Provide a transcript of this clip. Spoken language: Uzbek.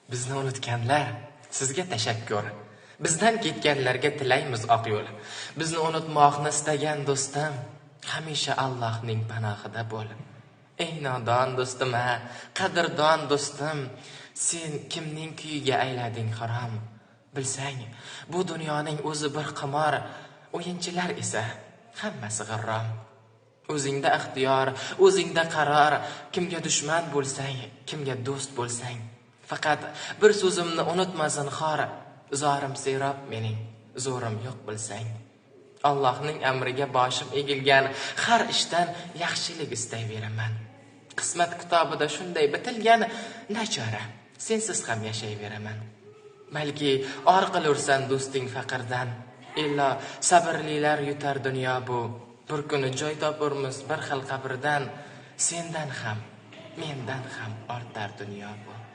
Bizni unutganlar, sizga tashakkur. Bizdan ketganlarga tilaymiz oq yo'l. Bizni unutmoqni istagan do'stim, hamisha Allohning panohida bo'l. Ey nodon do'stim, a, qadrdon do'stim, sen kimning kuyiga aylading harom? Bilsang, bu dunyoning o'zi bir qimor, o'yinchilar esa hammasi g'irrom. O'zingda ixtiyor, o'zingda qaror, kimga dushman bo'lsang, kimga do'st bo'lsang. Faqat bir so'zimni unutma zinhor, zorim serob mening, zo'rim yo'q bilsang. Allohning amriga boshim egilgan, har ishdan yaxshilik istayveraman. Qismat kitobida shunday bitilgan, nachora, sensiz ham yashayveraman. Balki or qilursan do'sting faqirdan, illo sabrlilar yutar dunyo bu. Bir kuni joy topurmiz bir xil qabrdan, sendan ham, mendan ham ortar dunyo bu.